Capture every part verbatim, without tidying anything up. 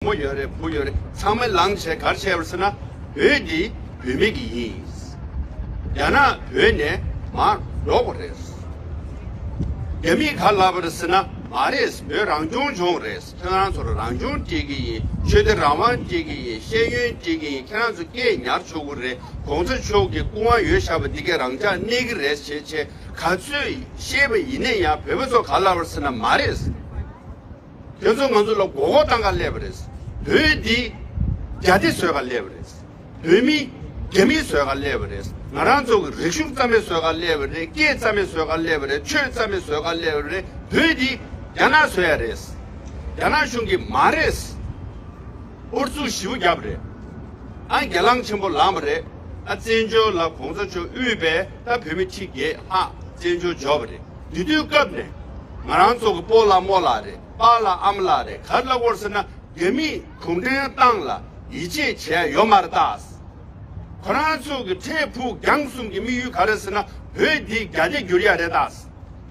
མོ་ཡོད་རེད། བུ་ཡོད་རེད། ཚང་མས་ལངས་བྱས་ག་རེ་བྱས་པ་རེད་ཟེར་ན། བོད་འདི་བོད་མི་གི་ཡིན། རྒྱ་ནག་བོད་ནས་མར་འགྲོ་དགོས་རེད། རྒྱ་མིས་ག་རེ་ལབ་པ་རེད་ཟེར་ན། མ་རེད། བོད་རང་སྐྱོང་ལྗོངས་རེད། ཁྱེད་རང་ཚོར་རང་སྐྱོང་སྤྲད་ཀྱི་ཡིན། ཆོས་དད་རང་དབང་སྤྲད་ཀྱི་ཡིན། ཤེས་ཡོན་སྤྲད་ཀྱི་ཡིན། ཁྱེད་རང་ཚོ་སྐད་ཉར་ཆོག་གི་རེད། གོང་ས་མཆོག་གི་སྐུ་དབང་ཡོད་བཞག་པ་འདི་གས་རང་འཇགས་གནས་ཀྱི་རེད་ཅེས་བྱས་ག་ཚོད་བཤད་པ་ཡིན་ན་ཡང་། བོད་པ་ཚོ་ག་རེ་ལབ་པ་རེད་ཟེར་ན། མ་རེད། ཁྱོད་ཚོ་ང་ཚོ་ལ་མགོ་སྐོར་བཏང་ག་སླེབས་པ་རེད། བོད་འདི་རྒྱ་སྡེ་བཟོས་ག་སླེབས་པ་རེད། བོད་མི་རྒྱ་མི་བཟོས་ག་སླེབས་པ་རེད། ང་རང་ཚོ་གི་རིག་གཞུང་རྩ་མེད་བཟོས་ག་སླེབས་པ་རེད། སྐད་རྩ་མེད་བཟོས་ག་སླེབས་པ་རེད། ཆོས་རྩ་མེད་བཟོས་ག་སླེབས་པ་རེད། བོད་འདི་རྒྱ་ནག་བཟོས་ཡ་རེད། རྒྱ་ནག་གཞུང་གིས་མ་རེད། ཨུ་ཚུགས་ཞེ་པོ་བརྒྱབ་པ་རེད། ཨ་གྱེན་ལངས་ཆེན་པོ་ལངས་པ་རེད། ཨ་བཙན་བྱོལ་ལ་གོང་ས་མཆོག་དབུས་པའི་ད་བོད་མི་ཁྲི་བརྒྱད་ལྷག་བཙན་བྱོལ་འབྱོར་བ་རེད། དེ་དུས་སྐབས་ནས་ང་རང་ཚོ་གི་སྤོ་ལགས་རྨོ་ལགས་རེད། པཱ་ལགས་ཨ་མ་ལགས་རེད། ག་རེ་ལབ་དགོས་རེད་ཟེར་ན། རྒྱ་མིས་གུང་ཁྲན་ཏང་ལ་ཡིད་ཆེས་བྱས་ཡོད་མ་རེད་ད། ཁོ་རང་ཚོ་གི་འཕྲལ་ཕུགས་རྒྱང་གསུམ་གྱི་དམིགས་ཡུལ་ག་རེ་ཟེར་ན། བོད་འདི་རྒྱ་སྡེ་འགྱུར་ཡ་རེད་ད།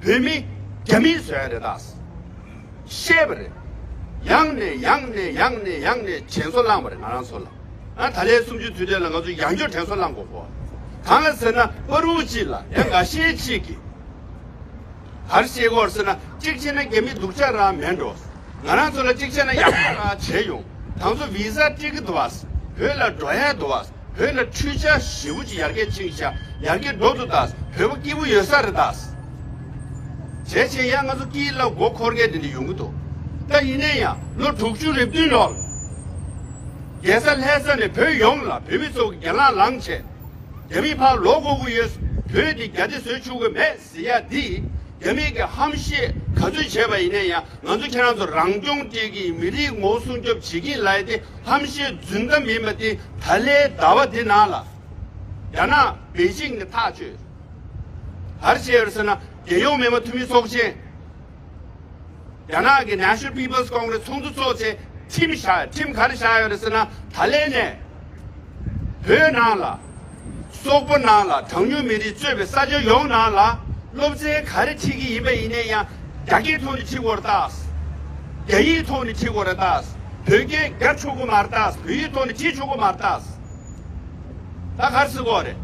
བོད་མི་རྒྱ་མི་བཟོ་ཡ་རེད་ད། བཤད་པ་རེད། ཡང་ནས་ཡང་ནས་ཡང་ནས་ཡང་ནས་དྲན་གསོ་བསླངས་པ་རེད་ང་རང་ཚོ་ལ། ཨ་ད་ལན་གསུམ་བཅུ་དུས་དྲན་ལ་ང་ཚོ་ཡང་བསྐྱར་དྲན་གསོ་བསླངས་དགོས་གོ། གང་ལ་ཟེར་ན། བར་དུ་གཅིག་ལ་ཡང་འགའ་ཤས་གཅིག་གིས་ག་རེ་བཤད་ཀྱི་ཡོད་རེད་ཟེར་ན། གཅིག་བྱས་ན་རྒྱ་མི་སྡུག་ཅག་རང་མེད་འགྲོ། ང་རང་ཚོ་ལ་གཅིག་བྱས་ན་ཡག་པོ་རང་བྱས་ཡོང་། ད་ཚོ་བི་ཟ་སྤྲད་ཀྱི་འདུག་བ། བོད་ལ་འགྲོ་ཡ་འདུག་བ། བོད་ལ་འཕྲུལ་ཆས་ཞེ་པོ་ཅིག་ཡར་རྒྱས་ཕྱིན་ཤག་ཡར་རྒྱས་འགྲོ་འདུག་ད། བོད་པ་སྐྱིད་པོ་ཡོད་ས་རེད་ད། བྱས་བྱས་ཡང་ང་ཚོ་སྐྱིད་ལ་མགོ་འཁོར་མཁན་དེ་འདྲ་ཡོང་གི་འདུག་ད་ཡིན་ན་ཡང་ལོ་དྲུག་ཅུ་རེ་བདུན་ལོར་རྒྱལ་ས་ལྷ་ས་ནས་བོད་ཡོངས་ལ་བོད་མི་ཚོ་གི་གྱེན་ལངས་ལངས་བྱས། རྒྱ་མི་ཕར་ལོག་དགོས་ཀྱི་ཡོད། བོད་འདི་རྒྱ་སྡེ་བཟོ་ཆོག་གི་མེད་ཟེར་ཡ་འདི། རྒྱ་མི་གི་ཧམ་བཤད་ག་ཚོད་བྱས་པ་ཡིན་ན་ཡང་། ང་ཚོ་ཁྱེད་རང་ཚོ་རང་སྐྱོང་སྤྲད་ཀྱི་ཡིན། མི་རིགས་ངོ་བོ་སྲུང་སྐྱོབ་བྱེད་ཀྱི་ཡིན་ལབ་ཡ་དེ་ཧམ་བཤད་རྫུན་གཏམ་ཡིན་པ་དེ་ད་ལོའི་ཟླ་བ་འདི་ནང་ལ་རྒྱ་ནག་པེ་ཅིང་ནས་ཐག་གཅོད། ག་རེ་བྱས་ཡོད་རེད་ཟེར་ན། རྒྱལ་ཡོངས་མི་དམངས་འཐུས་མི་ཚོགས་ཆེན། རྒྱ་ནག་གི་National People's Congress ཚོགས་འདུ་ཚོགས་བྱས་ཁྲིམས་བཞག་ཁྲིམས་ག་རེ་བཞག་ཡོད་རེད་ཟེར་ན། ད་ལན་ནས་བོད་ནང་ལ་སོག་པོ་ནང་ལ་གྲངས་ཉུང་མི་རིགས་གཙོས་པའི་ས་ཆ་ཡོངས་ནང་ལ་སློབ་ཚན་ག་རེ་ཁྲིད་ཀྱི་ཡིན་པ་ཡིན་ནའི་ཡང་རྒྱ་སྐད་ཐོག་ནས་ཁྲིད་དགོས་རེད་ད། རྒྱ་ཡིག་ཐོག་ནས་ཁྲིད་དགོས་རེད་ད། བོད་སྐད་རྒྱག་ཆོག་གི་མ་རེད་ད། བོད་ཡིག་ཐོག་ནས་ཁྲིད་ཆོག་གི་མ་རེད་ད། ད་ག་རེ་ཟེར་དགོས་རེད།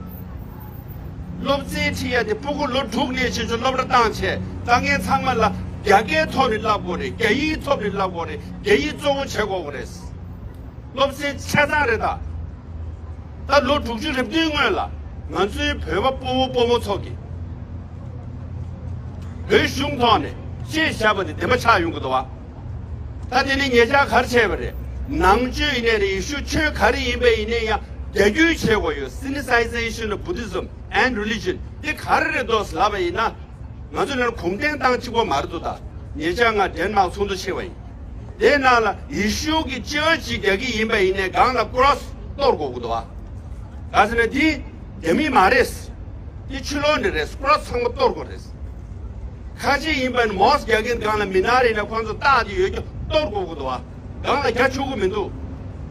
སློབ་ཚན་ཁྲིད་ཡ་དེ་སྤུ་གུ་ལོ་དྲུག་ནས་ཕྱིན་ཆད་སློབ་གྲྭ་བཏང་བྱས། དཀའ་ངལ་ཚང་མ་ལ་རྒྱ་སྐད་ཐོག་ནས་བསླབ་དགོས་རེད། རྒྱ་ཡིག་ཐོག་ནས་བསླབ་དགོས་རེད། རྒྱ་ཡིག་གཙོ་བོ་བྱེད་དགོས་རེད། སློབ་ཚན་ཆ་ཚང་རེད་ད། ད་ལོ་དྲུག་ཅུ་རེ་བདུན་སྔོན་ལ་ང་ཚོའི་བོད་པ་སྤོ་བོ་སྤོ་མོ་ཚོ་གིས་བོད་གཞུང་ཐོག་ནས་བཤད་བཞག་པ་དེ་བདེན་པ་ཆགས་ཡོང་གི་འདུག་བ། ད་དེ་ནི་ཉེ་ཆར་ག་རེ་བྱས་པ་རེད། ནང་ཆོས་ཡིན་ནའི་རེད། ཡེ་ཤུ་ཆོས་ག་རེ་ཡིན་པ་ཡིན་ནའི་ཡང་རྒྱ་སྒྱུར་བྱེད་དགོས་ཡོད། Sinicization of Buddhism and religion དེ་ག་རེ་རེད་འདུག་ལབ་པ་ཡིན་ན། ང་ཚོ་ནང་གུང་ཁྲན་ཏང་གཅིག་པོ་མ་རེད་འདུག་ད་ཉེ་ཆར་ང་ཌེན་མཱག་ཚོགས་འདུ་ཕྱིན་པ་ཡིན། དེའི་ནང་ལ་ཡེ་ཤུ་གི་ཅར་ཅི་རྒྱག་གི་ཡིན་པ་ཡིན་ནའི་སྒང་ལ་ཀོ་རོ་སི་གཏོར་དགོས་ཀྱི་འདུག་བ། ག་ཟེར་ན་དེ་རྒྱ་མི་མ་རེད། དེ་ཕྱི་ལོགས་ནས་རེད། ཀོ་རོ་སི་ཚང་མ་གཏོར་དགོས་རེད། ཁ་ཆེ་ཡིན་པ་ནི་མོ་སི་ཀི་རྒྱག་མཁན་སྒང་ལ་མི་ནག་རེད་ན་ཁོང་ཚོ་རྟགས་དེ་ཡོད་ཀྱང་གཏོར་དགོས་ཀྱི་འདུག་བ། སྒང་ལ་རྒྱག་ཆོག་གི་མི་འདུག་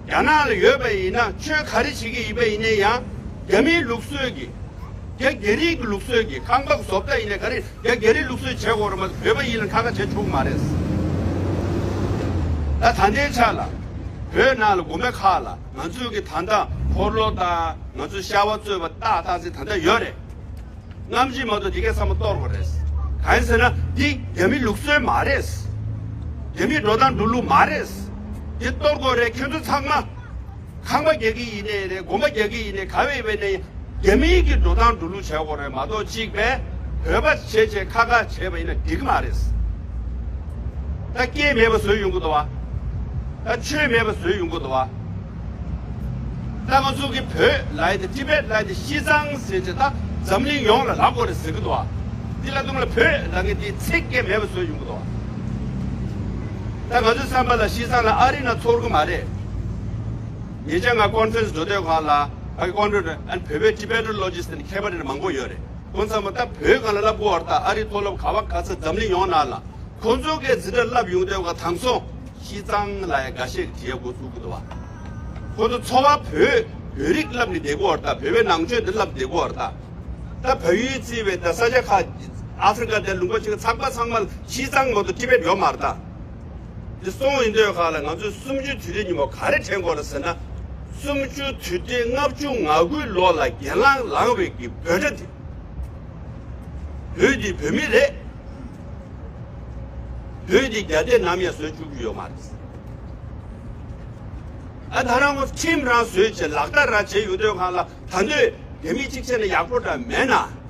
རྒྱ་ནག་ལ་ཡོད་པ་ཡིན་ན་ཆོས་ག་རེ་བྱེད་ཀྱི་ཡིན་པ་ཡིན་ནའི་ཡང་རྒྱ་མིའི་ལུགས་སྲོལ་གྱི། རྒྱ་རྒྱ་རིགས་ཀྱི་ལུགས་སྲོལ་གྱི་ཁང་པ་བཟོ་ལྟ་ཡིན་ནའི་ག་རེ་རྒྱ་རྒྱ་རིགས་ལུགས་སྲོལ་བྱེད་དགོས་རེད་མ་གཏོགས་བོད་པ་ཡིན་ལ་ཁ་ཁ་བྱེད་ཆོག་གི་མ་རེད། ད་ད་ལྟའི་ཆ་ལ་བོད་ནང་ལ་དགོན་པ་ཁག་ལ་ང་ཚོས་ཀྱི་ད་ལྟ་འཁོར་ལོ་དང་ང་ཚོས་ཤ་བ་གཙོས་པ་ཏག་ཏག་ཅིག་ད་ལྟ་ཡོད་རེད། རྔམ་བརྗིད་མ་གཏོགས་འདི་གས་ཚང་མ་གཏོར་དགོས་རེད། གང་ཡིན་ཟེར་ན་འདི་རྒྱ་མི་ལུགས་སྲོལ་མ་རེད། རྒྱ་མི་འགྲོ་སྟངས་འགྲོ་ལུགས་མ་རེད། འདི་གཏོར་དགོས་རེད། ཁྱོད་ཚོ་ཚང་མ། ཁང་པ་རྒྱག་གི་ཡིན་ནའི་རེད། དགོན་པ་རྒྱག་གི་ཡིན་ནའི་ག་བས་བས་ནའི་རྒྱ་མིའི་གི་འགྲོ་སྟངས་འགྲོ་ལུགས་བྱེད་དགོས་རེད་མ་གཏོགས་གཅིག་པས་བོད་པ་བྱས་བྱས་ཁ་ཁ་བྱས་པ་ཡིན་ན་འགྲིག་གི་མ་རེད། ད་སྐད་མེད་པ་བཟོས་ཡོང་གི་འདུག་བ། ད་ཆོས་མེད་པ་བཟོས་ཡོང་གི་འདུག་བ། ད་ང་ཚོ་གི་བོད་ལབ་ཡ་དེ་ཊི་བེཊ་ལབ་ཡ་དེ་ཤི་ཚང་ཟེར་བྱས་ད་འཛམ་གླིང་ཡོངས་ལ་ལབ་དགོས་རེད་ཟེར་གི་འདུག་བ། འདི་ལ་དུང་ལ་བོད་ལབ་མཁན་དེ་ཚིག་སྐད་མེད་པ་བཟོས་ཡོང་གི་འདུག་བ། ད་ང་ཚོའི་བསམ་པ་ལ་ཤི་ཚང་ལ་ཨ་རི་ན་ཚོར་གི་མ་རེད། ཉེ་ཆར་ང་ཀོན་ཕ་རེན་སི་འགྲོ་དུས་སྒང་ལ་ཕ་གི་ཀོན་ཕ་རེན་སི་ཨན་བོད་པའི་ཊི་བེ་ཊན་ལོ་ཇི་སི་ཊི་ནི་མཁས་པ་རེ་མང་པོ་ཡོད་རེད། ཁོང་ཚང་མ་ད་བོད་སྒང་ལ་ལབ་དགོས་བར་ད་ཨ་རི་མཐོ་སློབ་ག་བ་ག་ས་འཛམ་གླིང་ཡོངས་ནང་ལ་ཁོང་ཚོ་གིས་འཛིན་གྲྭ་ལབ་ཡོང་དུས་སྒང་དང་སོང་ཤི་ཚང་ལ་ཡ་འགའ་ཤས་ཀྱིས་དྲི་ཡ་འགོ་བཙུགས་ཀྱི་འདུག་བ། ཁོང་ཚོ་འཚོ་བ་བོད་བོད་རིགས་ལབ་ནས་བསྡད་དགོས་བར་ད་བོད་པའི་ནང་ཆོས་འདི་ལབ་བསྡད་དགོས་བར་ད། ད་བལ་ཡུལ་བརྩིས་པའི་ད་ས་ཆ་ཁག་ཨ་ཧྥེ་རི་ཀ་དེ་ལུང་པ་ཆེ་ཁག་ཚང་མ་ཚང་མ་ལ་ཤི་ཚང་མ་གཏོགས་ཊི་བེཊ་ཡོད་མ་རེད་ད། འདི་སོང་ཡིན་དུས་གང་ལ་ང་ཚོས་གསུམ་བཅུའི་དུས་དྲན་ཉིན་མོ་ག་རེ་དྲན་དགོས་རེད་ཟེར་ན། གསུམ་བཅུའི་དུས་དྲན་ལྔ་བཅུ་ང་དགུའི་ལོ་ལ་གྱེན་ལངས་ལངས་པའི་གི་འབོད་སྒྲ་དེ། བོད་འདི་བོད་མི་རེད། བོད་འདི་རྒྱ་སྡེ་ནམ་ཡང་བཟོས་བཅུག་གི་ཡོད་མ་རེད། ཨ་ད་རང་ཁོ་ཁྲིམས་རང་བཟོས་བྱས་ལག་བསྟར་རང་བྱས་ཡོད་དུས་གང་ལ་ད་འདོད་རྒྱ་མི་གཅིག་བྱས་ན་ཡག་པོ་འདྲ་མེད་ན།